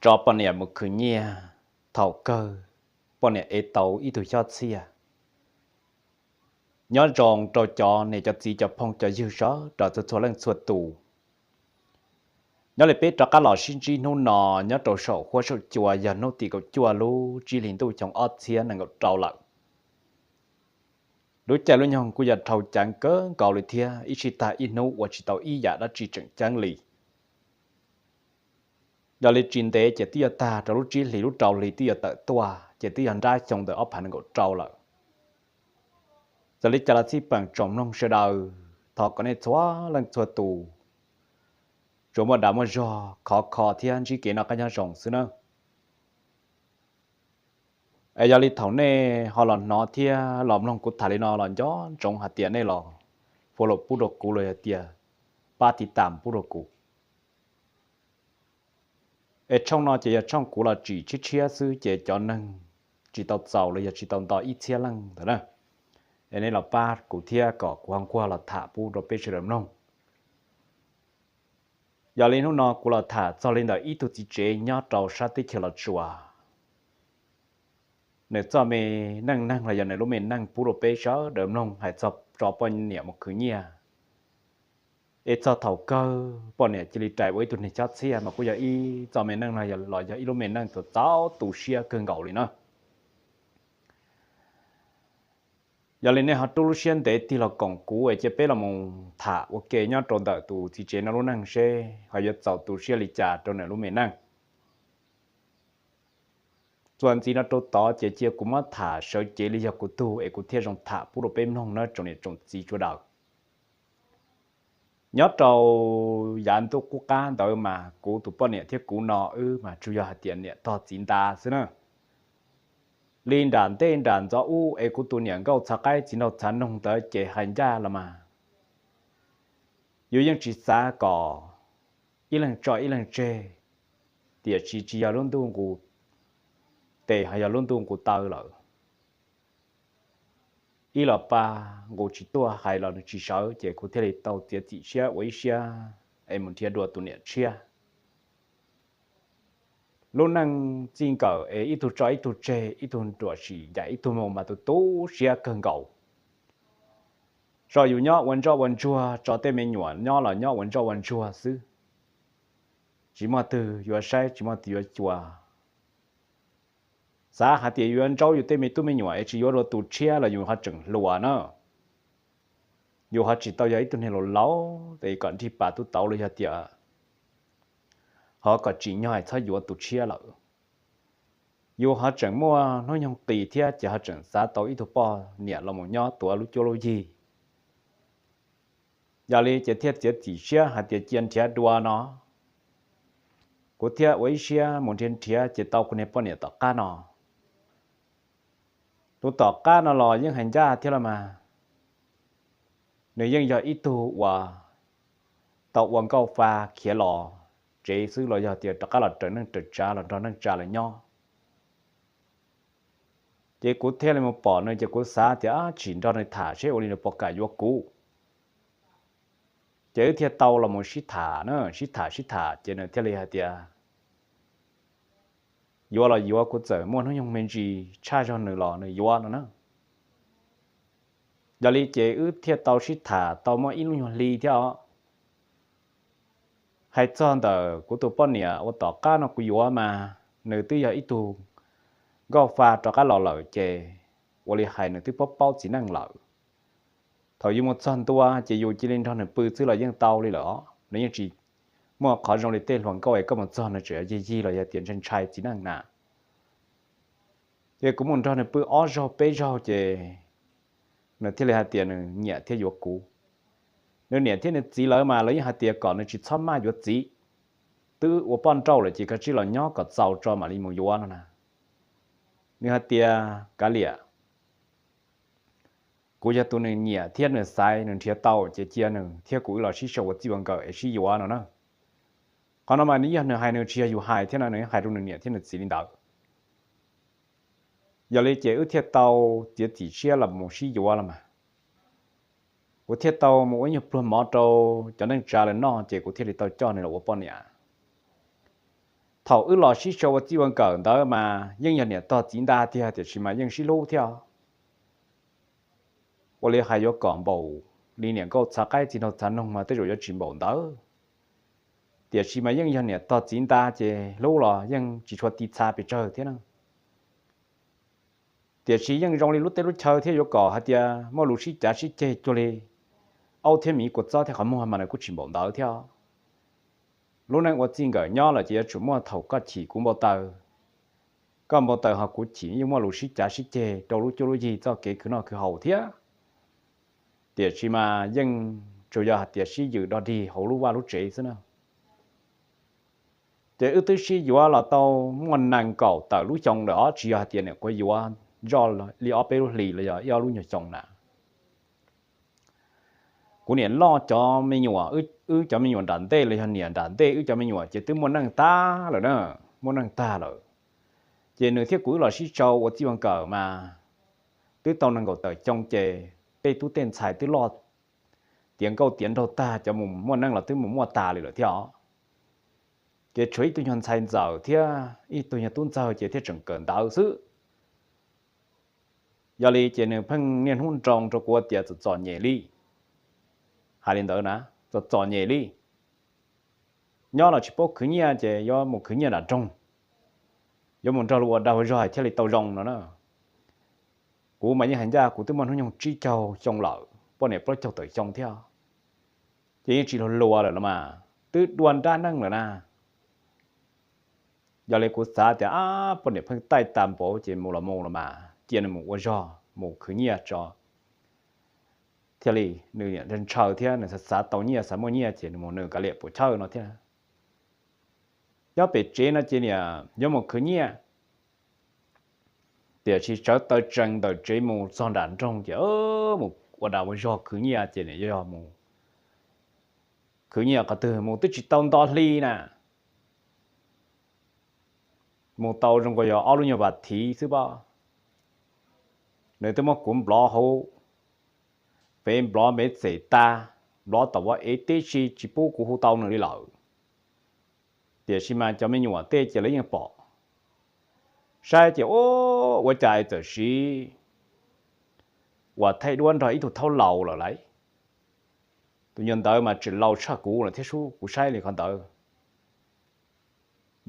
tso poj niam mus khwv nyiaj, thaum kawg poj niam ev tau ib tug xyob txhiaj. Nyob zoo rau cov niam cov txiv cov phooj cov ywg sawv daws txhua txhua leej txhua tus. Nyob li peb rov qab los sib ntsib hnub no nyob rau saum huab saum cua yog hnub tim kaum cuaj lub tsib hlis ntuj xyoo ob txhiab nees nkaum rau lawm. Lub caij lub nyoog kuj yog dhau ceev kawg nkaus li thiab, ib sij tag ib hnub ua tsis tau ib yam dab tsi tseem ceeb li. Yog li tsis ntev ces twb yuav tag rau lub tsib hlis lub rau hli twb yuav tawm tuaj ces twb yog nrab xyoo ntawm ob phav nees nkaum rau lawm. Txawm li cas los txij peem tsoom mloog sawv daws, thov kom nej txhua leej txhua tus tsuas muaj dag muaj zog, khov kho thiab ntsib kev noj qab nyob zoo xwb nawb. Es yog li thaum nej ho los hnov thiab los mloog kuv tham li no los nco ntsoov hais tias nej los follow pub rau kuv los yog tias pab tiv tam pub rau kuv. Es tshooj no ces yog tshooj kuv los tsim tshiab tshiab xwb ces cov neeg tsis tau txaus los yog tsis tau nto ib txhiab leej ntawd na. Es nej los pab kuv thiab kom kuv ho nquag los tham pub rau peb sawv daws mloog. Yog li hnub no kuv los tham txog li ntawm ib tug txiv tsev nyob rau sab teb chaws Los Tsuas, nws txoj me neej neeg los yog nws lub me neej pub rau peb sawv daws mloog hais txog tso poj niam mus khwv nyiaj, es txog thaum kawg poj niam cia li rais ua ib tug neeg xyob txhiaj mas kuj yog ib txoj me neej neeg los yog ib lub me neej txaus tu siab kawg nkaus li na. Yog li nej ho rub lub siab ntev tig los koom kuv es cia peb los mus tham ua ke nyob rau ntawm tus txiv tsev no lub neej seb ho yuav txaus tu siab li cas rau nws lub me neej. Txuas ntxiv no rau tod ces cia kuv muab tham sawv cev li yog kuv tug es kuv thiaj zoo tham pub rau peb mloog na tsoom niam tsoom txiv sawv daws. Nyob rau yav ntuj qub qab ntawd mas kuv tus poj niam thiab kuv no wb mas tsuas yog hais tias niam tog txiv nta xwb na. Li nram ntej nram ntxov ub es kuv tus niam nkauj txhav qaib txiv nraug txhav noog ntawd ces hais ncaj los mas yus yeej tsis xav kom ib leeg tso ib leeg tseg, tiam sis tsis yog lub ntuj nqus tes ho yog lub ntuj nqus taw lawm. Ib los pa nqus tsis tuaj hais los nws tsis sawv ces kuv thiaj li tau txiav txim siab ua ib siab es mus nrhiav dua tus niam tshiab. Lub neej txij nkawm es ib tug tso ib tug tseg, ib tug ruam sim ncaim ib tug mus mas tu tu siab kawg nkaus. Tso yus nyob ua ntsoj ua ntsuag, tso tej me nyuam nyob los nyob ua ntsoj ua ntsuag xwb, tsis muaj twg yuav saib tsis muaj twg yuav xyuas. Xav hais tias yuav ntsaub yus tej me tub me nyuam es tsis yuav dua tus tshiab los yus ho tseem hluas na. Yus ho tsis tau yog ib tug neeg laus laus es kom nrig pas tub tauv los yog tias ho kom tsim nyog es txhob yuav tus tshiab lawm. Yus ho tseem muaj hnub nyoog qis thiab ces ho tseem xav tau ib tug poj niam los mus nyob tuav lub cuab lub yig. Yog li ces thiaj txiav txim siab hais tias cia nrhiav dua no. Kuv thiaj ua ib siab mus nrhiav nrhiav ces tau kuv niag poj niam tom qab no. Tus tom qab no los yeej hais ncaj thiab los mas, nws yeej yog ib tug uas tau ua nkauj fa khiav los tsev xwb los yog tias rov qab los raws neej raws tsav los nrog neej tsa lawv nyob. Ces kuv thiaj li mus pom nws ces kuv xav tias tsim nrog nws tham seb ua li nws puas kam yuav kuv. Ces wb thiaj tau los mus sib tham na, sib tham sib tham ces nws thiaj li hais tias yuav los yuav, kuv txawm muaj hnub nyoog me ntsis tshaj zog nws los nws yuav no na. Yog li ces wb thiaj tau sib tham tau muaj ib lub nyuag hli thiab os. Hais txog ntawm kuv tus poj niam uas tom qab no kuv yuav mas nws twb yog ib tug nkauj fa rov qab los lawm ces ua li hais nws twb paub paub txiv neej lawm. Thaum yus mus txog ntua ces yus cia li nrog nws pw xwb los yeej tau li lawm os, nws yeej tsis muaj qhov zoo li tej hluas nkauj es koj mus txog nws tseem yig yig los yog tias ntshai ntshai txiv neej na. Ces kuv mus nrog nws pw ob zaug peb zaug ces nws thiaj li hais tias nws nyiam thiab yuav kuv. Nws niam thiab nws txiv lawv mas lawv yeej hais tias kom nws tsis txhob maj yuav txiv, twb ua poj nrauj lawm ces koj tsij los nyob kom txaus tso mam li mus yuav no na. Nws hais tias kav liam, kuv yog tus nws nyiam thiab nws xaiv, nws nrhiav tau ces cia nws thiab kuv wb los sib sau ua txij ua nkawm es sib yuav no na. Qhov no mas nws yog nws hais, nws tsis yog yus hais thiab no, nws hais rau nws niam thiab nws txiv li ntawd. Yog li ces wb thiaj tau txiav txim siab los mus sib yuav los mas. Kuv thiaj tau mus ua ib nyuag pluag mov rau cov neej tsa lawv noj ces kuv thiaj li tau coj nws los ua poj niam. Thaum wb los sib sau ua txij ua nkawm ntawd mas yeej yog niam tog txiv nta tiag, tiam sis mas yeej sib hlub thiab. Ua li hais yuav kom npaum li niam nkauj txhav qaib txiv nraug txhav noog mas tej zaum yuav tsis npaum ntawd, tiam sis mas yeej yog niam tog txiv nta ces hlub los yeej tsis tshua ti txha pes tsawg thiab na. Tiam sis yeej zoo li lub teb lub chaw thiab, yuav kom hais tias muaj lus sib cav sib ceg cuag li aub thiab miv kua txob thiab qhov muag mas nws kuj tsis npaum ntawd thiab. Lub neej ua txij nkawm nyob lawm ces yuav tsum muaj thaum koj chim kuv npau taws, koj npau taws ho kuv chim, yeej muaj lus sib cav sib ceg rau lub cuab lub yig txoj kev khwv noj khwv haus thiab. Tiam sis mas yeej tsuas yog hais tias sib yws dog dig hauv lub vaj lub tsev xwb na. Ces wb twb sib yuav los tau muaj nees nkaum tawm lub xyoo lawm os, tsis yog hais tias niam kuv yuav zoj li ob peb lub hlis los yog ib ob lub nyuag xyoo na. Kuv niam loj cov me nyuam, wb cov me nyuam nram ntej los yog niam nram ntej wb cov me nyuam ces twb muaj neej tag lawm na, muaj neej tag lawm. Ces nws thiab kuv wb los sib sau ua txij ua nkawm mas twb tau nees nkaum tawm xyoo ces tej tub tej ntxhais twb loj, tiav nkauj tiav nraug tag, cov mus muaj neej los twb mus muaj tas li lawm thiab os. Ces tshuav ib tug nyuag ntxhais ntxawm thiab ib tug nyuag tub ntxawg ces thiaj tseem kawm ntawv xwb. Yog li ces nws pheej niaj hnub nroo rau kuv tias txom txom nyem li. Hais li ntawd na, txom txom nyem li. Nyob los tsis paub khwv nyiaj ces yuav mus khwv nyiaj nram nroog, yuav mus nrog luag ua dag ua zog thiaj li tau zoo no na. Kuv mas yeej hais ncaj kuv twb muaj hnub nyoog tsib caug xyoo lawm, poj niam plaub caug tawm xyoo thiab, ces yeej tsis luag luas lawm los mas twb dua nrab neej lawm na. Yog li kuv xav tias ab poj niam pheej taij tas npaum ces mus los mus los mas cia nws mus ua zog mus khwv nyiaj tso thiaj li nws ntshaw thiab nws xav xav tau nyiaj xav muaj nyiaj ces nws mus nws kav liam puas chawj no thiab. Nyob pem tsev no ces niam yuav mus khwv nyiaj, tiam sis tsawv taw tsees ntawm tsev mus txog nram nroog ces mus ua dag ua zog khwv nyiaj ces niam yog mus khwv nyiaj qhov twg mus twb tsis tau nto hli na. Mus tau zoo nkaus yog ob lub nyuag vas thiv xwb pob, nws twb muab kuv nplov hauv, fev nplov npev txem tas, nplov tom vaj ev tib si tsis pub kuv hu tau nws li lawm. Tiam sis mas cov me nyuam tej ces lawv yeej pom, saib ces ua cas txawm siv uas thaij duab nrog ib tug thaub laus lawm lauj. Tus nyuag ntawd mas tseem laus tshaj kuv lawm thiab sub, kuv saib li qhov ntawd.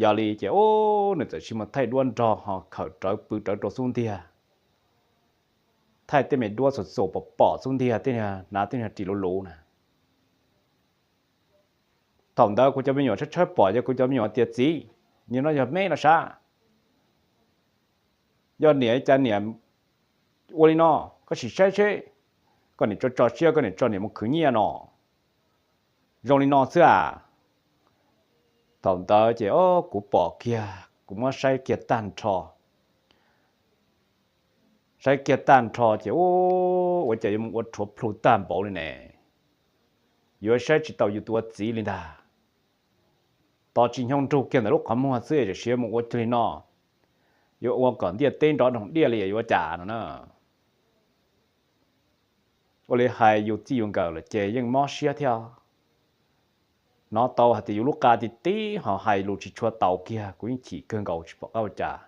Yog li ces nws txawm siv mus thaij duab nrog ho khawm rawv pw rawv rau xub ntiag, thaij tej me duab txhuam txhuam pom pom xub ntiag, tej hnav tej niag ris luv luv na. Thaum ntawd kuv cov me nyuam tshawb tshawb pom ces kuv cov me nyuam tias txiv, nim no yog me los sav, yog niam cas niam ua li no, koj sim saib seb, koj niam tso tso siab koj niam tso niam mus khwv nyiaj no, zoo li no xwb as. Thaum ntawd ces kuv pom kiag kuv muab saib kiag tag nrho, saib kiag tag nrho ces ua cas yuav mus ua rhuav plhu tag npaum li ne, yuav saib tsis tau yus tus ua txiv li ntag. Tos tsis nyoog nrug kiag ntawm lub qhov muag xwb es tam sim yuav mus ua cuag li no, yuav ua kom ntiaj teb nrov doog diaj li yuav ua cas no na. Ua li hais yus txij yus nkawm lawm ces yeej mob siab thiab. Hnov tau hais tias yus lub qa ti tib ho hais lus tsis tshua tau kiag kuv yeej chim kawg nkaus tsis pom qab ua cas.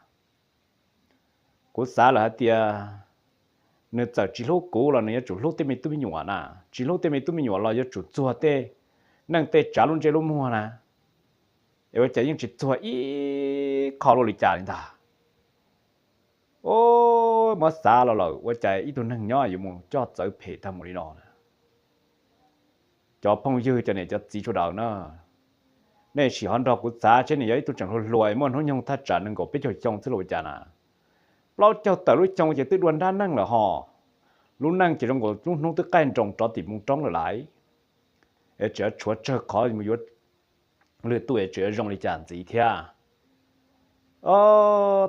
Kuv xav lawm hais tias nws txawm tsis hlub kuv los nws yuav tsum hlub tej me tub me nyuam na, tsis hlub tej me tub me nyuam los yuav tsum txuag tej neej tej tsav lub ntsej lub muag na, es ua cas yeej tsis txuag ib qho luaj li cas li ntag. Muab xav los lawm ua cas ib tug neeg nyob yuav mus coj txawv phem tag mus li no na. Cov phooj ywg cov niam cov txiv sawv daws na, nej sim ho nrog kuv xav seb nws yog ib tug tseem hluas hluas muaj hnub nyoog thaj tsam nees nkaum peb caug xyoo xwb los ua cas na. Plaub caug tawm lub xyoo ces twb dua nrab neej lawm ho. Lub neej ces zoo nkaus lub hnub twb qaij nroos rov tim mus roob lawm lauj. Es tseem tshuav tsawg qhov mus yuav lwm tus es tseem yuav zoo li cas ntxiv thiab.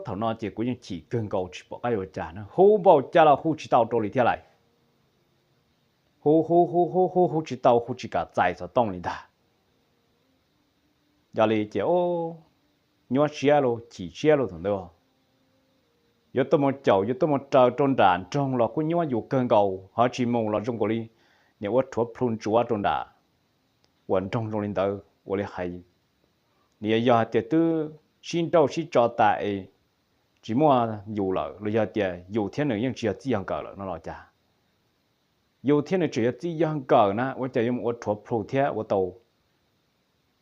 Thaum no ces kuv yeej chim kawg nkaus tsis pom qab yuav ua cas na, hu npaum cas los hu tsis tau rau li thiab lauj. Hu hu hu hu hu hu tsis tau, hu tsis kam txais xov tooj li ntag. Yog li ces nyuaj siab lauj, chim siab lauj thaum ntawd. Yuav tuaj mus caum yuav tuaj mus raws rau nram nroog los kuj nyuaj yus kawg nkaus, ho tsis mus los zoo nkaus li niam ua rhuav plhu ntsuav rau nram uas nroog zoo li ntawd ua li hais. Nws yog yog hais tias twb sib nrauj sib tso tas es tsis muaj yus lawm los yog tias yus thiab nws yeej tsis yog txij yog nkawm lawm no los cas? Yus thiab nws tseem yog txij yog nkawm na, ua cas yuav mus ua rhuav plhu thiab ua tau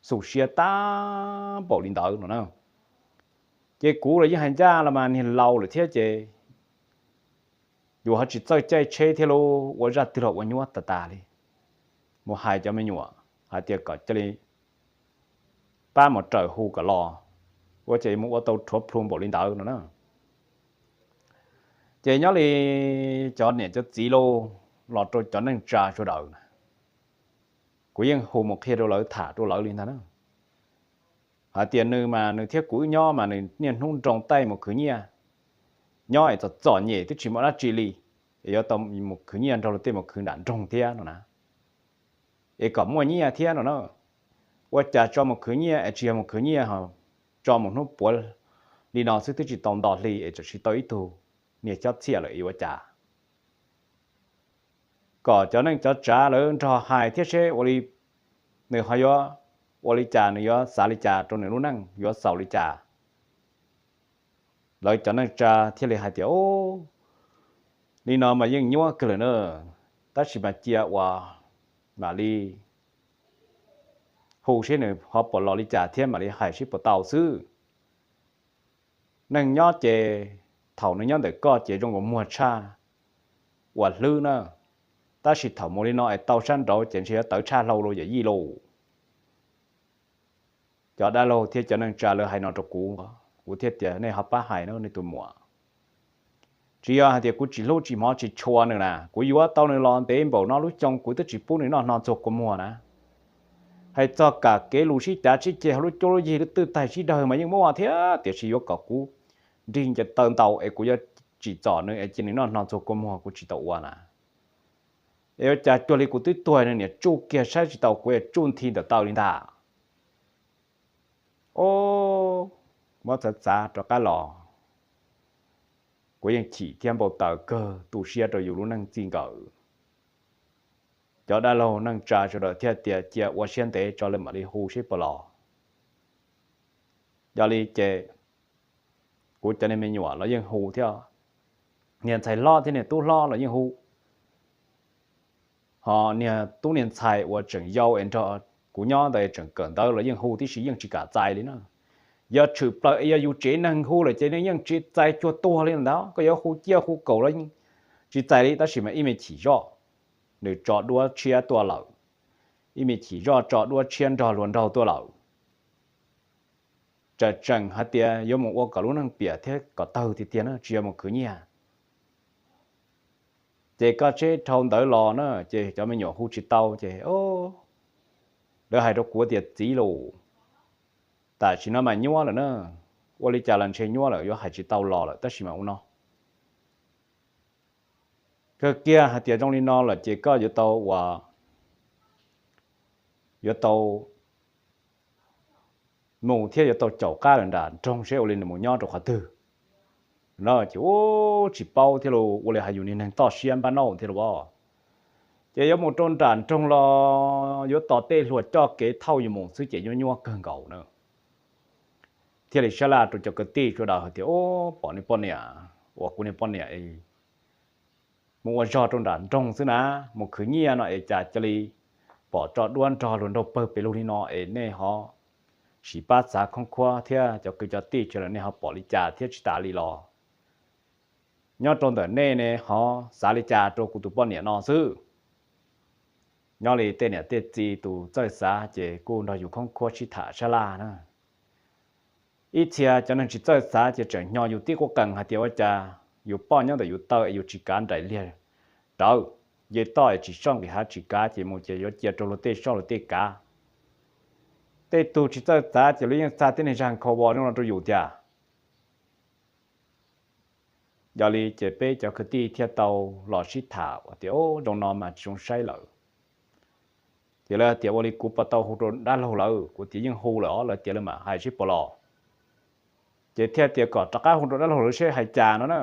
xu siab tag npaum li ntawd no na? Ces kuv los yeej hais ncaj los mas niag laus lawm thiab ces yus ho tsis txawj caij tsheb thiab lauj, ua zaj twg los ua nyuab tas tas li. Mus hais cov me nyuam hais tias kom cia li pab mus raws hu kom los, ua cas yuav mus ua tau rhuav plhu npaum li ntawd no na. Ces nyob li cov niam cov txiv los, los rau cov neej tsa sawv daws na, kuv yeej hu mus qhia rau lawv, tham rau lawv li ntag na. Hais tias nws mas nws thiab kuv wb nyob mas nws niaj hnub nroo taij mus khwv nyiaj, nyob es txom txom nyem twb tsis muaj dab tsi li, es yuav tau mus khwv nyiaj nrog luag tej mus khwv nram nroog thiab no na, es kom muaj nyiaj thiab no na. Ua cas tso mus khwv nyiaj es tsis yog mus khwv nyiaj ho tso mus hnub puav li no xwb twb tsis tau nto hli es txawm tsis tau ib tug niag cob txhiaj lawm es ua cas? Kom cov neej cov tsav lawv nrog hais thiab seb ua li nws ho yuav ua li cas, nws yuav xav li cas rau nws lub neej, yuav xaus li cas. Lawv cov neej tsa thiaj li hais tias, li no mas yeej nyuab kawg lawm na, tab sis mas cia ua mam li hu seb nws ho puas los li cas thiab mam li hais seb puas tau xwb. Neeg nyob ces thaum nws nyob ntawm koj ces zoo nkaus muag tshaj ua hlwb na, tab sis thaum mus li no es tau sab nraud ces ntshe yuav tawv tshaj hlau lauj yawm yij lauj. Cov dab laug thiab cov neej tsa lawv hais no rau kuv, kuv thiaj tias nej ho pab hais na nej tus muam. Tsis yog hais tias kuv tsis hlub tsis hmov tsis tshua nws na, kuv yuav tau nws los ntev npaum no lub xyoo kuv twb tsis pub nws noj hno txuag kua muag na. Hais txog kam kev lus sib cav sib ceg hauv lub cuab lub yig lub twj taig sib dawg mas yeej muaj thiab, tiam sis yuav kom kuv nrig ncaws taw ntaus es kuv yuav tsim txom nws es cia nws noj hno txuag kua muag kuv tsis tau ua na. Es ua cas cuag li kuv twb tuag nws niam tsuj kiag saib tsis tau kuv es tsuj nthi ntawm taw li ntag. Ob, muab txav txav rov qab los, kuv yeej chim thiab npau taws kawg, tu siab rau yus lub neej txij nkawm. Cov dab laug neej tsa sawv daws thiaj tias cia ua siab ntev tso lawv mam li hu seb puas los. Yog li ces kuv cov niag me nyuam los yeej hu thiab, niag ntxhais hlob thiab niag tub hlob los yeej hu. Ho niag tub niag ntxhais uas tseem yau es nrog kuv nyob ntawd tseem kawm ntawv los yeej hu tib si yeej tsis kam txais li na. Yog tshwm plaws es yog yus tsev neeg hu lawm ces nws yeej tsis txais cuag tuag li ntawd, koj yuav hu ciaj hu kaum los tsis txais li, tab sis mas ib me chim zoj nws tso duab tshiab tuaj lawm, ib me chim zoj tso duab tshiab nrog luag nraug tuaj lawm. Tseem tseem hais tias yuav mus ua kom lub neej piam thiab kom tawg tiag tiag na, tsis yog mus khwv nyiaj. Ces koj tseb dhau ntawd los na ces cov me nyuam hu tsis tau ces lawv hais rau kuv tias txiv lauj, tam sim no mas nyuab lawm na, ua li cas los ntshe nyuab lawm yuav hais tsis tau los lawm tab sis mas ua no kawg kiag hais tias zoo li no lawm ces koj yuav tau ua, yuav tau mus thiab yuav tau caum qab lawm nram nroog seb ua li nws mus nyob rau qhov twg. No ces ua tsis paub thiab los ua li hais yus niag neeg toj siab npab nauj thiab los as. Ces yuav mus rau nram nroog los yuav tos tej hluas coj kev thauj yus mus xwb ces nyuaj nyuaj kawg nkaus na. Thiaj li sab laj rau cov kwv tij sawv daws hais tias, pom niag poj niam uas kuv niag poj niam mus ua zog rau nram nroog xwb na, mus khwv nyiaj no es cas cia li pom tso duab nrog luag nraug pawg pes lug li no es nej ho sim pab txav khoob khuab thiab cov kwv cov tij sawv daws nej ho pom li cas thiab tsis tas li los nyob rau ntawm nej ne ho xav li cas rau kuv tus poj niam no xwb. Nyob li tej niam tej txiv tus txawj xav ces kuj nrog yus khoob khuab sib tham sab laj na. Ib txhia cov neeg tsis txawj xav ces tseem hnyo yus tib quj qees hais tias ua cas yus poj nyob ntawm yus taw es yus tsis kav nraim liag rawv, nce toj es tsis soj nqis hav tsis kav ces mus ces yuav cia rau luag tej soj luag tej kav. Tej tug tsis txawj xav ces luag yeej xa tej niag zag nkhaus vos zoo no rau yus tiag. Yog li ces peb cov kwv tij thiaj tau los sib tham tias zoo no mas tsis zoo saib lawm. Ces lawv tias ua li kuv puas tau hu rau dab laug lawv, kuv tias yeej hu lawm os, lawv tias lawv mam hais seb puas los. Ces thiaj tias kom rov qab hu rau dab laug lawv seb hais cas no na.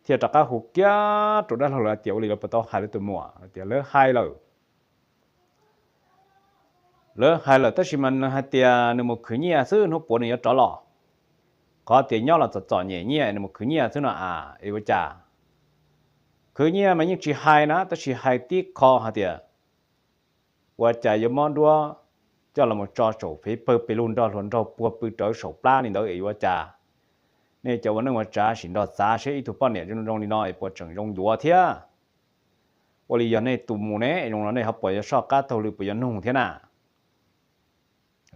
Thiaj rov qab hu kiag rau dab laug lawv tias ua li lawv puas tau hais lawv tus muam, tias lawv hais lawm. Lawv hais lawm tab sis mas nws hais tias nws mus khwv nyiaj xwb, hnub puav nws yuav rov los. Qhov tias nyob los txom txom nyem nyiaj nws mus khwv nyiaj xwb no a, es ua cas? Khwv nyiaj mas yeej tsis hais na, tab sis hais tib qho hais tias ua cas yuav mob duab coj los tso saum fev pawg pes lug nrog hluas nraug puag pw rawv saum plab li ntawd es yuav ua cas? Nej cov ua neej ua tsav sim nrog xav seb ib tug poj niam zoo zoo li no es puas tseem zoo yuav thiab? Ua li yog nej tus mus ne zoo no nej ho puas yuav soj qab taug lw puas yuav nug thiab na?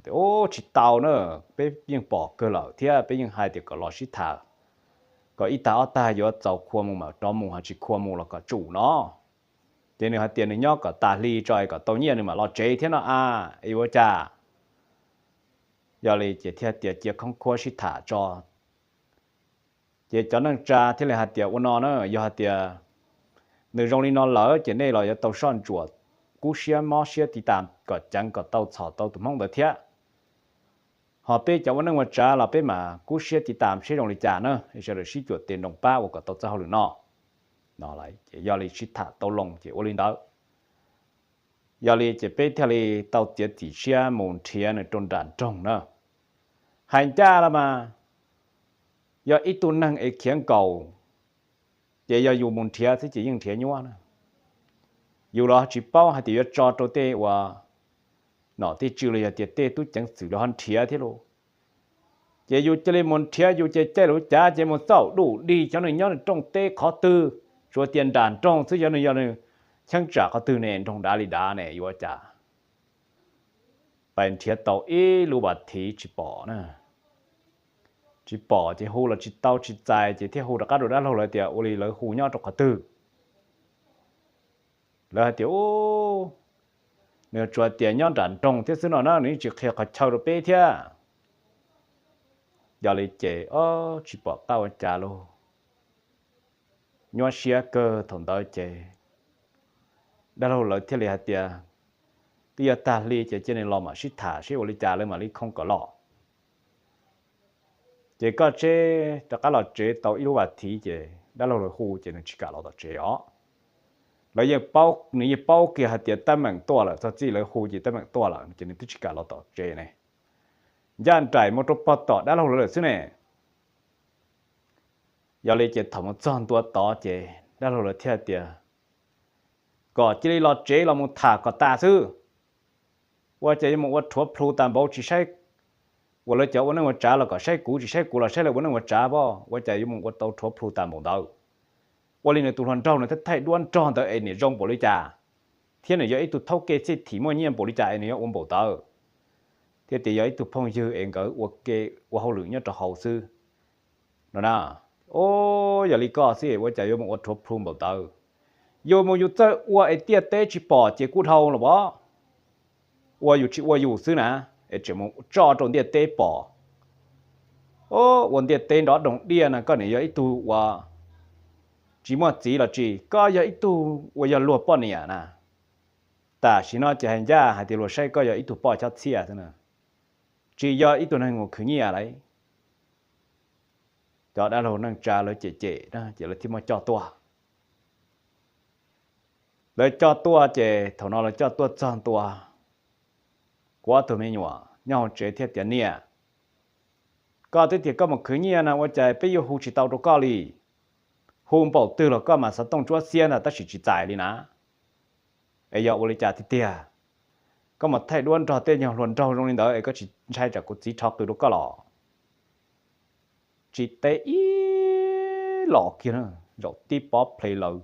Ub, tsis tau na, peb yeej pom kawg lawm thiab peb yeej hais tias kom los sib tham, kom ib tag ob tag yuav txaus khua mus mam rov mus, ho tsis khua mus los kom tsum no. Ces nws hais tias nws nyob kom tas hli tso es kom tau nyiaj nws mam los tsev thiab no a, es yuav ua cas? Yog li ces thiaj tias cia khoob khuab sib tham tso. Ces cov neej tsa thiaj li hais tias ua no na, yog hais tias nws zoo li no lawm ces nej los yuav tau soj ntsuam kub siab mob siab tiv tas kom ceev kom tau txhom tau tus hmoob ntawd thiab. Ho peb cov ua neej ua tsav los peb mam kub siab tiv tas seb zoo li cas na, sawv daws sib cuam tes nroos pab ua kom tau txoj hauj lwm no. No ces yog li sib tham tau loo ces ua li ntawd. Yog li ces peb thiaj li tau txiav txim siab mus nrhiav nws rau nram nroog na. Hais ncaj los mas yog ib tug neeg es khiav nkaus, ces yog yus mus nrhiav xwb ces yeej nrhiav nyuaj na. Yus los tsis paub hais tias yuav tso rau tej uas nom tej tswv los yog tias tej tub ceev xwm los ho nrhiav thiab lauj. Ces yus cia li mus nrhiav, yus ces caij lub cav ces mus txaum dum dig cov neeg nyob nws rooj teb qhov twg, tsuas tias nram nroog xwb, yog nws yog nws cheeb tsam qhov twg ne, nroog dav li dav ne, yuav cas? Pais nrhiav tau ib lub vas thiv tsis pom na. Tsis pom ces hu los tsis tau tsis txais ces thiaj hu rov qab rau dab laug lawv tias ua li lawv hu nyob rau qhov twg. Lawv hais tias, u, nws tsuas tias nyob nram nroog thiab xwb no na, nws yeej tsis qhia qhov chaw rau peb thiab. Yog li ces tsis pom qab ua cas lauj. Nyuaj siab kawg thaum ntawd ces dab laug lawv thiaj li hais tias twb yog tag hli ces cia nws los mam sib tham seb ua li cas lawv mam li khoo kom los. Ces koj tseb rov qab los tsev tau ib lub vas thiv ces dab laug lawv hu ces nws tsis kam los tom tsev os. Lawv yeej paub, nws yeej paub kiag hais tias teeb meem tuaj lawm, txog txij lawv hu ces teeb meem tuaj lawm ces nws twb tsis kam los tom tsev ne. Ncaj nraim mus rau pog tom dab laug lawv lawm xwb ne. Yog li ces thaum mus txog ntua tod ces dab laug lawv thiaj tias kom cia li los tsev los mus tham kom tas xwb. Ua cas yuav mus ua rhuav plhu tas npaum tsis saib uas lawv cov ua neej ua tsav los kom saib kuv, tsis saib kuv los saib lawv ua neej ua tsav pob, ua cas yuav mus ua tau rhuav plhu tas npaum ntawd. Ua li nws tus hluas nraug nws thiaj thaij duab nrog ntawd es niam zoo npaum li cas, thiab nws yog ib tug thaub ke txhij thim muaj nyiaj npaum li cas es nws yuav ua npaum ntawd, thiab tias yog ib tug phooj ywg es nkawd ua ke ua hauj lwm nyob rau hauv xwb no na. O, yog li koj xwb ua cas yuav mus ua rhuav plhu npaum ntawd? Yus mus yus txawj ua es ntiaj teb tsis pom ces kuj dhau los pob. Ua yus tsis ua yus xwb na, es tseem mus tso rau ntiaj teb pom. O, ua ntiaj teb nrov doog diaj na, koj niam yog ib tug uas tsis muaj txiv los tsis, koj yog ib tug uas yog luag poj niam na. Tam sim no ces hais ncaj hais tias luag saib koj yog ib tug poj chob txhiaj xwb na, tsis yog ib tug neeg mus khwv nyiaj lauj. Cov dab laug neej tsa lawv cem cem na ces lawv thiaj muab coj tuaj. Lawv coj tuaj ces thaum no lawv coj tuaj txog ntua, kuv ob tug me nyuam nyob hauv tsev thiaj tias, niam, koj twb tias koj mus khwv nyiaj na, ua cas peb yuav hu tsis tau rau koj li? Hu npaum twg los koj mas xov tooj tsuab xiab ntag tab sis tsis txais li na. Es yog ua li cas tiag tiag? Koj mus thaij duab nrog tej nyuag hluas nraug zoo li ntawd es koj tsis ntshai tsam kuv txiv rho qws rau koj los? Tsis teb ib los kiag, zaum tib pob ple lawm,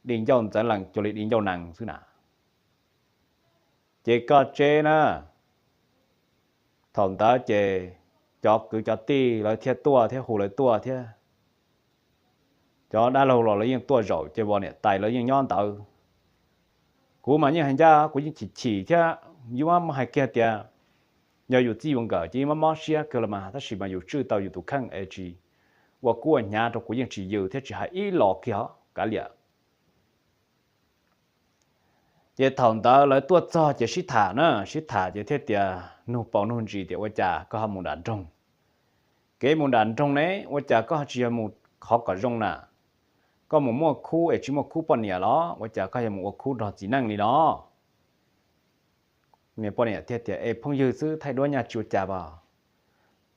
di ncauj ntxeev lees cuag li di ncauj nees xwb na. Ces koj tseb na, thaum ntawd ces cov kwv cov tij lawv thiaj tuaj thiab hu lawv tuaj thiab. Cov dab laug los lawv yeej tuaj zaum ces vos niam tais lawv yeej nyob ntawd. Kuv mas yeej hais ncaj kuv yeej chim chim thiab, yus muab hais kiag tias yog yus txij yus nkawm ces yeej mob mob siab kawg los mas, tab sis mas yus tswj tau yus tus kheej es tsis ua kub ua hnyav rau kuv yeej tsis yws thiab tsis hais ib los kiag kav liam. Ces thaum ntawd lawv tuaj txog ces sib tham na, sib tham ces thiaj tias nug paus nug ntsis tias ua cas koj ho mus nram nroog. Kev mus nram nroog ne, ua cas koj tsis yog mus qhov kom zoo na? Koj mus muaj khub es tsis muaj khub poj niam los ua cas koj yog mus ua khub nrog txiv neej li no? Poj niam thiaj tias, Es phooj ywg xwb thaij duab nyaj tsis ua cas pom?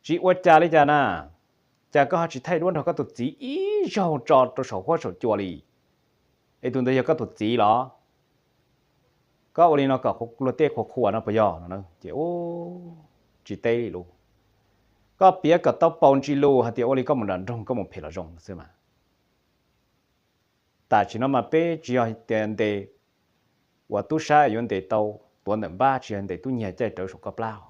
Tsis ua cas li cas na? Cas koj ho tsis thaij duab nrog koj tus txiv ib zaug tso rau saum huab saum cua li? Es tus ntawd yog koj tus txiv los? Koj ua li no kom luag tej qhuas qhuas no puas yog no? Ces tsis teb li lus. Koj piav kom tau paus ntsis lus hais tias ua li koj mus nram nroog koj mus phem los zoo xwb mas. Tam sim no mas peb tsis yog tias ntes ua tub sab yuav ntes tau tuav ntawm npab, tsis yog ntes tub nyiag caij rawv saum koj plab.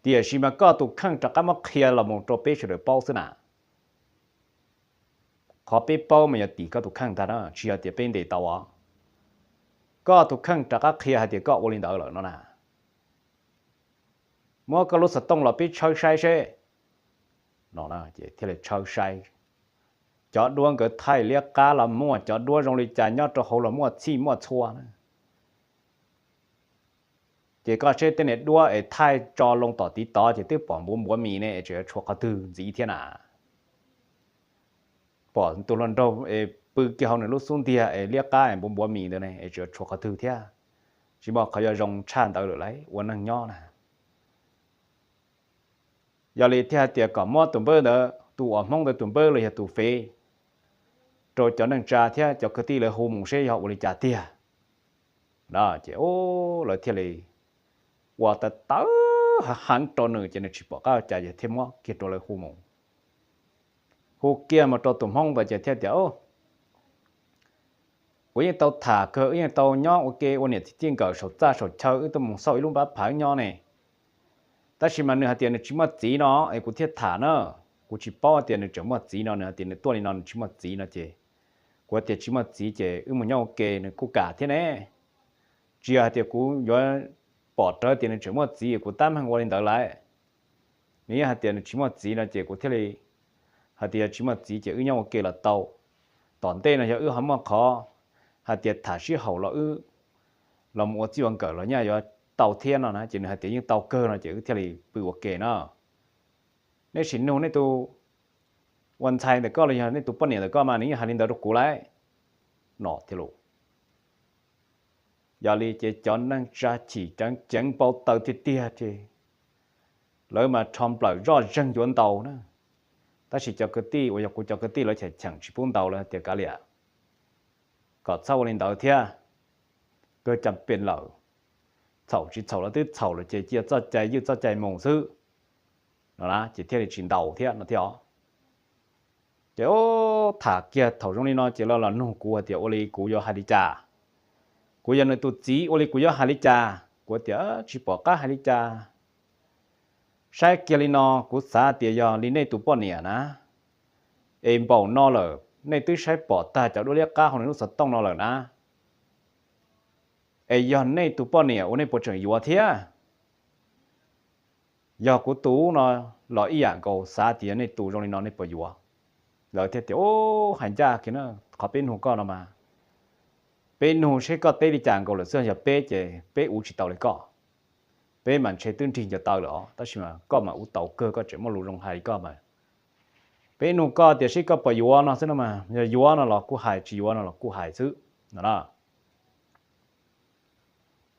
Tiam sis mas koj tus kheej rov qab muab qhia los mus rau peb sawv daws paub xwb na. Qhov peb paub mas yog tim koj tus kheej ntag na, tsis yog tias peb ntes tau os. Koj tus kheej rov qab qhia hais tias koj ua li ntawd lawm no na. Muab koj lub xov tooj los peb tshawb saib seb. No ces thiaj li tshawb saib. Cov duab nkawd thaij liab qab los muaj, cov duab zoo li cas nyob rau hauv los muaj txhij muaj txhua na. Ces koj seb tej niag duab es thaij tso loo tom tiv tov ces twb pom npuav npuav mis ne, es tseem yuav tshuav qhov twg ntxiv thiab na? Pom tus hluas nraug es pw kiag hauv nws lub xub ntiag es liab qab es npuav npuav mis ntawd ne, es tseem yuav tshuav qhov twg thiab? Tsis muaj qhov yuav zoo tshaj ntawd lawm lauj, ua neeg nyob na. Yog li thiaj hais tias kom muab tus npawb ntawd, tus uas Hmoob ntawd tus npawb los yog tus fev rau cov neej tsa thiab cov kwv tij lawv hu mus seb yog ua li cas tiag. Ces lawv thiaj li ua tawv tawv heev rau nws ces nws tsis pom qab ua cas ces thiaj muab kiag rau lawv hu mus. Hu kiag mus rau tus Hmoob ntawd ces thiaj tias, Kuv yeej tau tham kawg, wb yeej tau nyob ua ke ua niam txiv txij nkawm saum txaj saum chaw, wb tuaj mus xauj ib lub npab phav nyob ne. Tab sis mas nws hais tias nws tsis muaj txiv no es kuv thiaj tham na. Kuv tsis paub tias nws tseem muaj txiv no, nws hais tias nws tuaj li no nws tsis muaj txiv no ces kuv hais tias tsis muaj txiv ces wb mus nyob ua ke nws kuj kam thiab ne. Tsis yog hais tias kuv yuav pom rawv tias nws tseem muaj txiv kuv tab meeg ua li ntawd lawm. Nws yeej hais tias nws tsis muaj txiv no ces kuv thiaj li hais tias yog tsis muaj txiv ces wb nyob ua ke los tau. Tom ntej no yog wb ho muaj qhov hais tias tham sib haum los wb los mus ua txij ua nkawm los nyaj yuav tau thiab no na, ces nws hais tias yeej tau kawg no ces wb thiaj li pw ua ke no. Nej sim nug nej tus ua ntxhais ntawm koj los yog nej tus poj niam ntawm koj mas nws yeej hais li ntawd rau kuv lawm no thiab lauj. Yog li ces cov neej tsa chim ceev ceev npau taws tiag tiag ces lawv mas rho nplawm zoj zeeg yuav ntaus na. Tab sis cov kwv tij uas yog kuv cov kwv tij lawv cheem cheem tsis pub ntaus, lawv tias kav liam, kom txhob ua li ntawd thiab, kawg cam pem lawm, txhaum tsis txhaum los twb txhaum lawm ces cia txoj cai ywj txoj cai mus xwb no na, ces thiaj li tsis ntaus thiab no thiab os. Ces tham kiag thaum zoo li no ces lawv los nug kuv hais tias ua li kuv yuav hais li cas, kuv yog nws tus txiv ua li kuv yuav hais li cas. Kuv tias tsis pom qab hais li cas. Saib kiag li no kuv xav tias yog li nej tus poj niam na, es npaum no lawm nej twb saib pom tag cov duab liab qab hauv nws lub xov tooj no lawm na, es yog nej tus poj niam ua nej puas tseem yuav thiab? Yog kuv tus no los ib yam nkaus, xav tias yog nej tus zoo li no nej puas yuav? Lawv thiaj tias, Ub, hais ncaj kiag na, qhov peb nug koj no mas peb nug seb koj teb li cas nkaus lawm xwb, yog peb ces peb ua tsis tau li koj. Peb mas ntshe twb nrig ncaws taw lawm os, tab sis mas koj mas ua tau kawg, koj tseem muaj lus zoo hais li koj mas. Peb nug koj tias seb koj puas yuav no xwb no mas, yog yuav no los kuj hais, tsis yuav no los kuj hais xwb no na.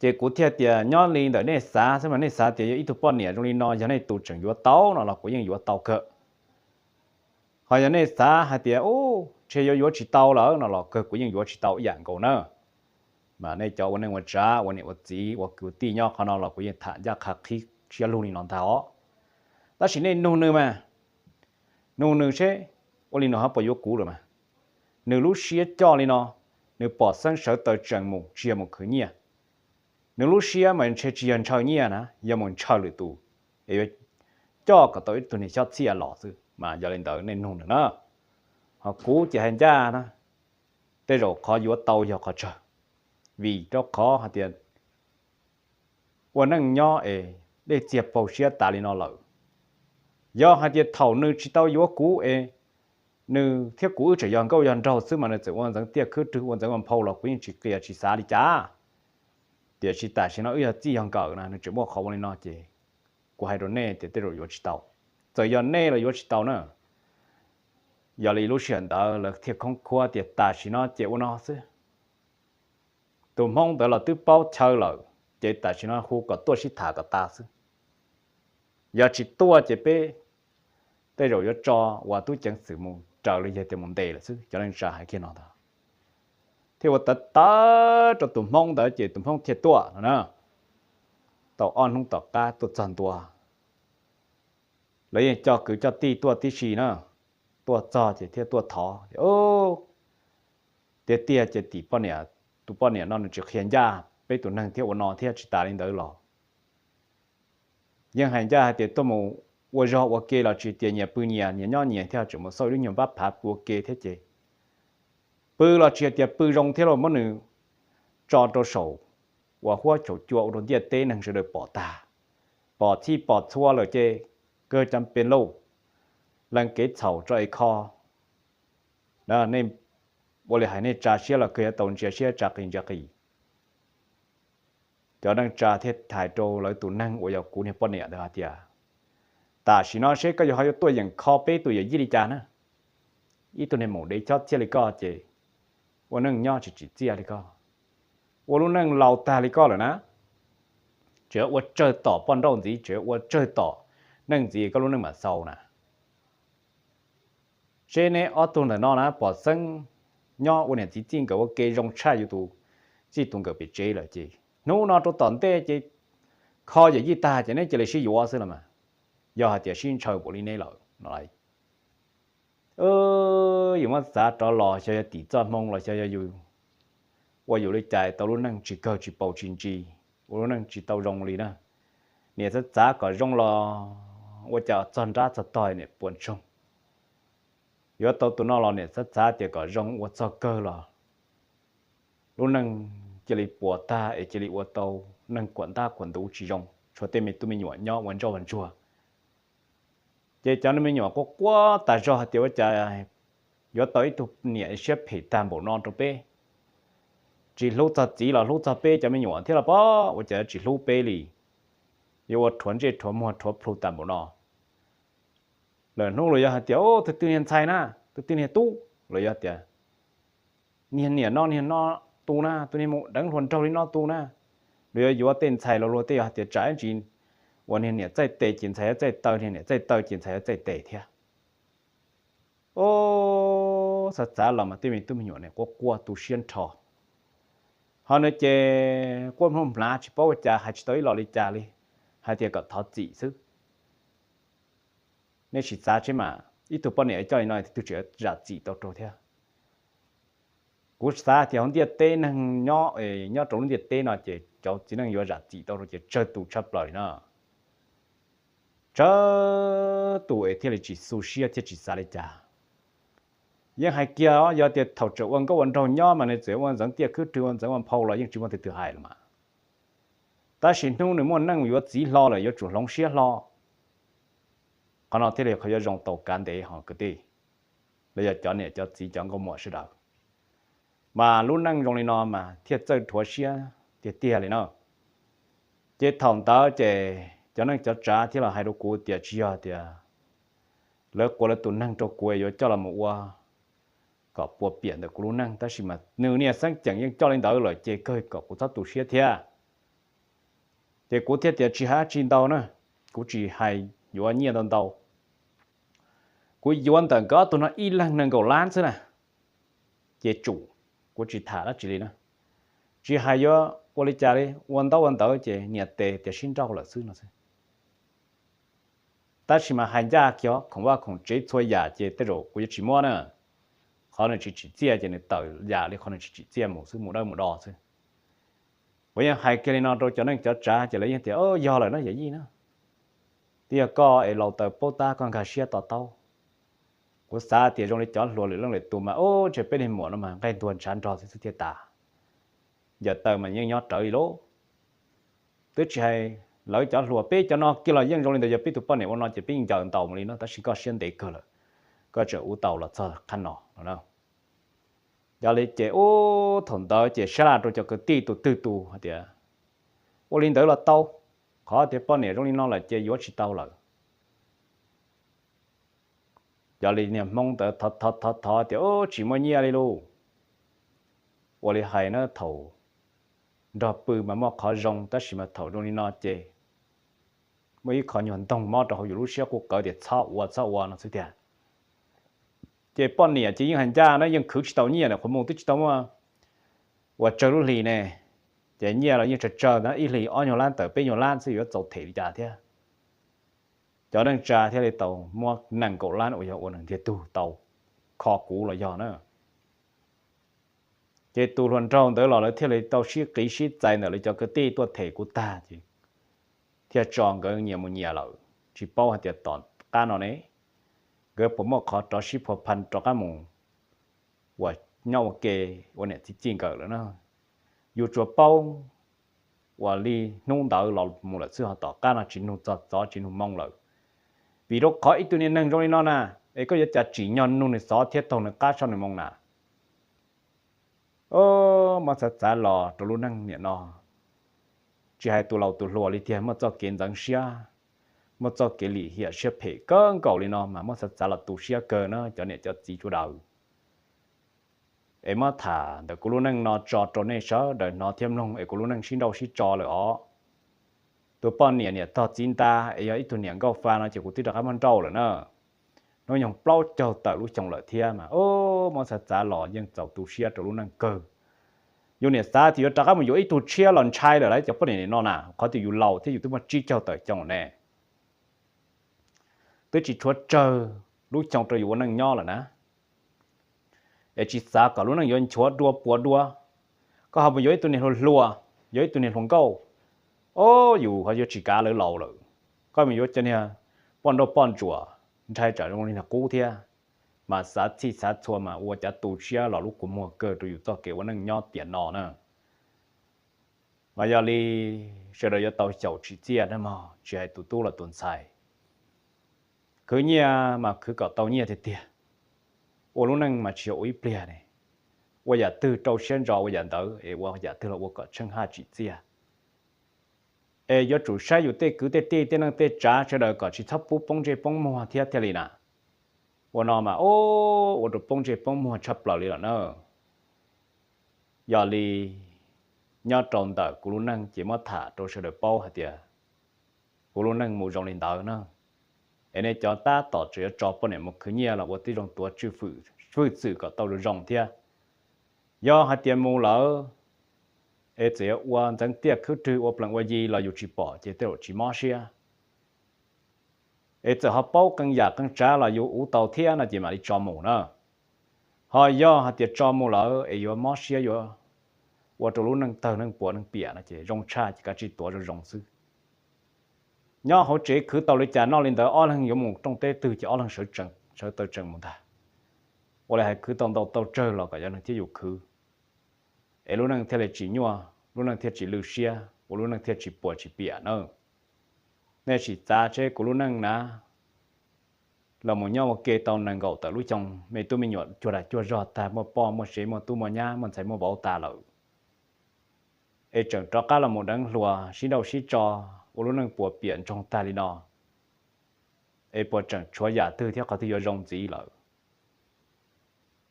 Ces kuv thiaj tias nyob li ntawm nej xav xwb mas, nej xav tias yog ib tug poj niam zoo li no yog nej tus tseem yuav tau no los kuv yeej yuav tau kawg. Ho yog nej xav hais tias, Ub, ntshe yuav yuav tsis tau lawm no los kawg kuv yeej yuav tsis tau ib yam nkaus na. Mas nej cov ua neej ua tsav, ua niam ua txiv, ua kwv tij nyob qhov no los kuv yeej tham ncaj qha qhib siab lug li no ntag os. Tab sis nej nug nws mas, nug nws seb ua li nws ho puas yuav kuv lawm mas. Nws lub siab coj li no, nws pom xeeb sawv taws tseem mus tsis yog mus khwv nyiaj. Nws lub siab mas ntshe tsis yog ntshaw nyiaj na, yog mus ntshaw lwm tus, es yuav coj kom tau ib tug niag xyob txhiaj los xwb. Mas yog li ntawd nej nug nws na. Ho kuv ces hais ncaj na, tej zaum qhov yuav tau yog qhov tsawg, vim rau qhov hais tias ua neej nyob es dej txiag paug siab tas li no lawm. Yog hais tias thaum nws tsis tau yuav kuv es nws thiab kuv wb tseem yog nkauj yog nraug xwb mas nws txawm ua ntxeev tiaj khwb rwg, ua ntxeev ua nphau los kuv yeej tsis qias tsis xav li cas. Tiam sis tam sim no wb yog txij yog nkawm na, nws tseem muaj qhov ua li no ces kuv hais rau nej tias tej zaum yuav tsis tau. Txawm yog nej los yuav tsis tau na. Yog li lub sij hawm ntawd lawv thiaj khoob khuab tias tam sim no ces ua no xwb. Tus Hmoob ntawd los twb paub chaw lawm, ces tam sim no hu kom tuaj sib tham kom tas xwb. Yog tsis tuaj ces peb tej zaum yuav tso uas tub ceev xwm mus raws li yog tias mus ntes lawm xwb. Cov neej tsa hais kiag no ntag, thiaj ua tawv tawv rau tus Hmoob ntawd ces tus Hmoob thiaj tuaj no na. Tau ob hnub tom qab tuaj txog ntua, lawv yeej coj kwv coj tij tuaj tib si na. Tuaj txog ces thiaj tuaj thov tias, tiag tiag ces tim poj niam, tus poj niam no nws tsis qhia ncaj peb tus neeg thiab ua no thiab tsis tas li ntawd los yeej hais ncaj hais tias tuaj mus ua zog ua ke los tsis tias nyias pw nyias, nyias nyob nyias thiab tseem mus xauj ib lub nyuag npab phav pw ua ke thiab ces pw los tsis hais tias pw zoo thiab los muab nws tso rau saum uas huab saum cua ua rau ntiaj teb neeg sawv daws pom tag, pom txhij pom txhua lawm ces kawg cov pes lauj, lees kev txhaum tso es kho. Nej ua li hais nej tsa siab los kawg yuav tau ntsia siab tsa qis ntsia qis. Cov neej tsa thiaj hais rau lawv tus neeg uas yog kuv niag poj niam ntawd hais tias, tam sim no seb koj yuav ho yuav tuaj yeem kho peb tus yawm yij li cas na. Ib tug niag maum dev chob txhiaj li koj ces ua neej nyob tsis tsim txiaj li koj, ua lub neej laus tag li koj lawm na, tseem ua tsawg tom poj nrauj ntxiv, tseem ua tsawg tom neej ntxiv koj lub neej mam xaus na. Seb neb ob tug ntawm no na pom xeeb nyob ua niam txiv txij nkawm ua ke zoo tshaj yus tus txij tus nkawm pem tsev lawm ces hnub no rau tom ntej ces kho yawm yij tag ces neb cia li sib yuav xwb los mas, yog hais tias sib ntshaw npaum li neb lawm no. Yus muab txav rov los xyov yog tim txoj hmoo los xyov yog yus ua yus li cas tau lub neej tsis kawg tsis paus tsis ntsis, ua lub neej tsis tau zoo li na. Niam txav txav kom zoo los ua cas txog nrab txog tog niam puas ntsoog. Yuav tau tus no los niam txav txav tias kom zoo ua txog kawg los lub neej cia li puas tag es cia li ua tau neeg kuam ntab kuam ntuv tsis zoo, tshuav tej me tub me nyuam nyob ua ntsoj ua ntsuag. Ces cov me nyuam quaj quaj tas zog hais tias ua cas yuav tau ib tug niam siab phem tag npaum no rau peb, tsis hlub txog txiv los hlub txog peb cov me nyuam thiab los pob, ua cas yuav tsis hlub peb li, yuav ua rhuav ntsej rhuav muag rhuav plhu tas npaum no. Lawm hnub los yog hais tias tus twg niag ntxhais na, tus twg niag tub, los yog tias niag niam no niag no tu na, tus niag mus deev hluas nraug li no tu na. Los yuav yuav tej ntxhais los luag tej yog hais tias tsam ib ntsis uas niag niam txaij tes ces ntxhais yuav txaij taw, niag niam txaij taw ces ntxhais yuav txaij tes thiab. Ub, xav txav los mas tej me tub me nyuam ne quaj quaj tu siab nrho. Ho nws ces quaj mloog mlav tsis paub ua cas hais tsis tau ib los li cas li, hais tias kom thov txim xwb. Nej sim xav seb mas ib tug poj niam coj li no twg tseem zam txim tau rau thiab. Kuv xav tias hauv ntiaj teb neeg nyob, nyob rau lub ntiaj teb no ces cov txiv neej yuav zam txim tau rau ces tsawg tus tshaj plaws li no. Tsawg tus es thiaj li tsis xu siab thiaj tsis xav li cas. Yeej hais kiag yog tias thaum tseem ua nkauj ua nraug nyob mas nws txawm ua ntxeev tiaj khwb rwg ua ntxeev ua nphau los yeej tsis muaj tus twg hais los mas. Tab sis hnub nws muaj neej yuav txiv hlo lawm yuav tsum hloov siab hlo. Qhov no thiaj li qhov yuav zoo tau kav ntev ho kwv tij, los yog cov niam cov txiv cov nkauj muam sawv daws. Mas lub neej zoo li no mas thiaj txawj rhuav siab tiag tiag li na. Ces thaum ntawd ces cov neej cov tsav thiaj los hais rau kuv tias tsis yog tias lawv quas lawv tus neeg rau kuv yuav coj los mus ua kom puas piam ntawm kuv lub neej, tab sis mas nws niag xeeb ceem yeej coj li ntawd lawm ces kawg kom kuv txhob tu siab thiab. Ces kuv thiaj tias tsis hais dab tsi ntau na, kuv tsis hais yuav nyiaj ntau ntau, kuv yuav ntawm nkawd ob tug no ib leeg nees nkaum lab xwb na, ces tsum, kuv tsis tham dab tsi li na. Tsis hais yuav ua li cas li, ua ntaub ua ntawv ces niam tes tias sib nrauj lawm xwb no xwb. Tab sis mas hais ncaj kiag khoom vaj khoom tsev txhua yam ces tej zaum kuv yuav tsis muab na. Qhov nws tsis tsim txiaj ces nws tawm yam li qhov nws tsis tsim txiaj mus xwb, mus dawb mus do xwb. Kuv yeej hais kiag li no rau cov neej cov tsav ces lawv yeej tias yog lawm na yawm yij na, twb yog koj es laus taws paub tab koj nkag siab to taub. Kuv xav tias zoo li cov hluas lwm leej lwm tus mas ub ntshe peb niag muam no mas nqaij ntuag ntshav nrog xwb xwb thiaj tas. Yawm taws mas yeej nyob rawv li lauj. Twb tsis hais lawv cov hluas, peb cov no kiag los yeej zoo li ntawd, yog peb tus poj niam ua no ces peb ncaws ntaus mus li no, tab sis koj siab ntev kawg lawm, koj tseem ua tau los txog qhov no no. Yog li ces ub thaum ntawd ces sab laj rau cov kwv tij tus twg tus hais tias ua li ntawd los tau, qhov tias poj niam zoo li no lawm ces yuav tsis tau lawm. Yog li niag hmoob ntawd thov thov thov tias ub tsis muaj nyiaj li lauj. Ua li hais na thaum nrog pw mas muaj qhov zoo, tab sis mas thaum zoo li no ces muaj ib qho nyuag ntoog mob rau hauv yus lub siab qub qawv tias txhob ua txhob ua no xwb tiag. Ces poj niam ces yeej hais ncaj na, yeej khwv tsis tau nyiaj na, qhov mus twb tsis tau muaj ua tsawg lub hlis ne, ces nyiaj los yeej tsawg tsawg na, ib hlis ob nyuag lab tawm peb nyuag lab xwb yuav txaus them li cas thiab. Cov neej tsa thiaj li tau muab nees nkaum lab uas yog ua neeg ntiag tug tau kho kuv los yog na. Ces tus hluas nraug ntawd los lawv thiaj li tau sib qiv sib txais ntawm lawv cov kwv tij tuaj them kuv tag ces thiaj tso nkawd nyias mus nyias lawm, tsis paub hais tias tom qab no ne nkawd puas muaj qhov rov sib phua pha rov qab mus uas nyob ua ke ua niam txiv txij nkawm lawm na. Yus tsuas paub uas li hnub ntawd los mus lawm xwb, ho tom qab no tsis nug txog txov tsis nug moo lawm. Vim rau qhov ib tug niag neeg zoo li no na, es koj yuav cas tsim nyog nug nws xov thiab taug nws qab soj nws moo na. Muab xav xav los rau lub neej niam no, tsis hais tus laus tus hluas li tiag muaj txoj kev ntxeev siab, muaj txoj kev lim hiam siab phem kawg nkaus li no mas muab xav xav los tu siab kawg na cov niam cov txiv sawv daws. Es muab tham ntawm kuv lub neej no tso rau nej sawv daws hnov thiab mloog es kuv lub neej sib nrauj sib tso lawm os. Tus poj niam niam tog txiv nta es yog ib tug niam nkauj fa no ces kuv twb rov qab muab nrauj lawm na. Hnub nyoog plaub caug tawm lub xyoo lawm thiab mas muab xav xav los yeej txaus tu siab rau lub neej kawg. Yus niam xav tias yuav rov qab mus yuav ib tug tshiab los ntshai lawm lauj cov poj niam no na, qhov tias yus laus thiab yus twb muaj tsib caug tawm xyoo ne, twb tsis tshuav tsawg lub xyoo rau yus ua neej nyob lawm na. Es tsis xav kom lub neej yuav nchuav dua puas dua. Koj ho mus yuav ib tug niag hluas hluas, yuav ib tug niag hluas nkauj, o, yus ho yuav tsis kav lawv laus lawm. Koj mus yuav cov niag poj nrauj poj ntsuam ntshai tsam zoo li niag qub thiab, mas xav txhij xav txhua mas ua cav tu siab los lub kua muag kawg rau yus txoj kev ua neej nyob tiam no na. Mas yog li sawv daws yuav tau xyaum tsim txiaj na mog, tsis hais tus tub los tus ntxhais. Khwv nyiaj mas khwv kom tau nyiaj tiag tiag, ua lub neej mas tsis yog ua ib pliag ne. Ua yam twg rau siab ntso ua yam ntawd es ua yam twg los ua kom tsheej haj tsim txiaj. Es yuav tsum saib yus tej kwv tej tij tej neej tej tsav sawv daws kom tsis txhob pub poob ntsej poob muag thiab thiaj li na. Ua no mas ua rau poob ntsej poob muag tshaj plaws li lawm na. Yog li nyob rau ntawm kuv lub neej ces muab tham rau sawv daws paub hais tias kuv lub neej mus zoo li ntawd na. Es nej cov tab tom tseem yuav tso poj niam mus khwv nyiaj los ua tib zoo tuav hwj txwm kom tau zoo zoo thiab. Yog hais tias mus lawm es txawm yuav ua ntxeev tiaj khwb rwg ua plees ua yi los yus tsis pom ces tej zaum tsis mob siab. Es txawm ho paub qee yam qee tsav los yus uv tau thiab no ces mam li tso mus na. Ho yog hais tias tso mus lawm es yuav mob siab yuav ua rau lub neej tawg neej puas neej piam no ces zoo tshaj ces kav tsij tuav zoo zoo xwb. Nyob hauv tsev khwv tau li cas noj li ntawd, ob leeg yuav mus rooj teb twg ces ob leeg sawv taw tseem mus ntag. Ua li hais khwv tau ntau tau tsawg los kom yog neeg thiab yus khwv, es lub neej thiaj li tsis nyuaj, lub neej thiaj tsis lwj siab, ua lub neej thiaj tsis puas tsis piam na. Nej sim xav seb kuv lub neej na, los mus nyob ua ke tau nees nkaum tawm lub xyoo, me tub me nyuam cuag dag cuag zog tag, muaj poj muaj sev, muaj tub muaj nyab, muaj ntxhais muaj vauv tas lawm, es tseem rov qab los mus deev hluas sib nrauj sib tso, ua lub neej puas piam ntsoog tag li no, es puas tseem tshuav yam twg thiab qhov twg yuav zoo ntxiv lawm?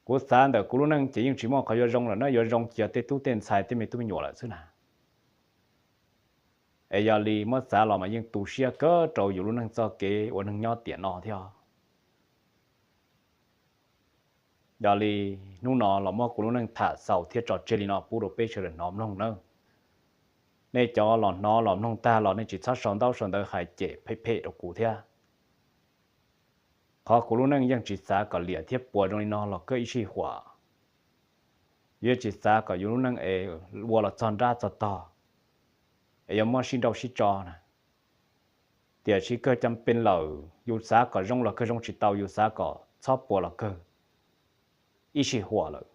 Kuv xav ntawm kuv lub neej ces yeej tsis muaj qhov yuav zoo lawm na, yuav zoo cia tej tub tej ntxhais tej me tub me nyuam lawm xwb na. Es yog li muab xav los mas yeej tu siab kawg rau yus lub neej txoj kev ua neeg nyob tiam no thiab. Yog li hnub no los muab kuv lub neej tham xaus thiab tso tseg li no pub rau peb sawv daws hnov mloog nawb. Nej cov los hnov los mloog tag los nej tsis txhob sau ntaub sau ntawv hais cem phem phem rau kuv thiab. Qhov kuv lub neej yeej tsis xav kom liam thiab puas zoo li no los kawg ib sij huam. Yus yeej tsis xav kom yus lub neej es ua los txog nrab txog tog es yuav muab sib nrauj sib tso na. Tiam sis kawg cam pes lawm, yus xav kom zoo los kawg zoo tsis tau, yus xav kom txhob puas los kawg ib sij huam lawm.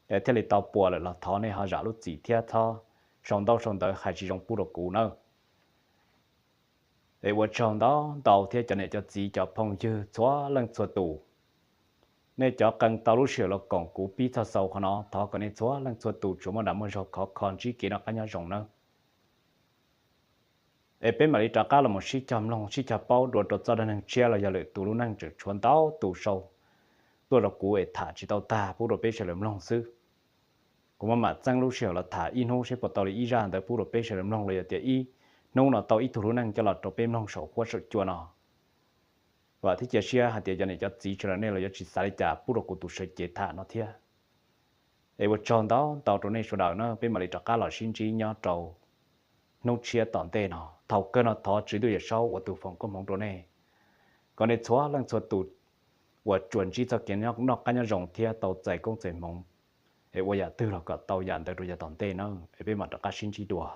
Es thiaj li tau puas lawm los thov nej ho zam lub txim thiab txhob sau ntaub sau ntawv hais tsis zoo pub rau kuv nawb. Es ua tsaug ntau ntau thiab cov niam cov txiv cov phooj ywg txhua leej txhua tus. Nej cov qee tau lub sij hawm los koom kuv pib txog xaus qhov no, thov kom nej txhua leej txhua tus tsuas muaj dag muaj zog khov kho ntsib kev noj qab nyob zoo nawb. Es peb mam li rov qab los mus sib cog mloog sib cog paub dua rau txoj dab neeg tshiab los yog lwm tus lub neej tseem tshuav ntau tus sau tuaj rau kuv es tham tsis tau tag pub rau peb sawv daws mloog xwb. Kuv mam mam txeeb lub sij hawm los tham ib hnub seb puas tau li ib zaj ntawd pub rau peb sawv daws mloog los yog tias ib hnub no tau ib tug lub neej coj los rau peb mloog saum huab saum cua no. Vam thiab cia siab hais tias cov niam cov txiv sawv daws nej los yuav tsis xav li cas pub rau kuv tus sawv cev tham no thiab. Es ua tsaug ntau ntau rau nej sawv daws na, peb mam li rov qab los sib ntsib nyob rau hnub tshiab tom ntej no. Thaum kawg no thov Tswv Ntuj Yawm Saub ua tus foom koob hmoov rau nej, kom nej txhua leej txhua tus uas tsuas ntsib txoj kev noj qab nyob zoo thiab tau txais koob txais hmoov, es ua yam twg los kom tau yam ntawd rau yav tom ntej na, es peb mam rov qab sib ntsib dua.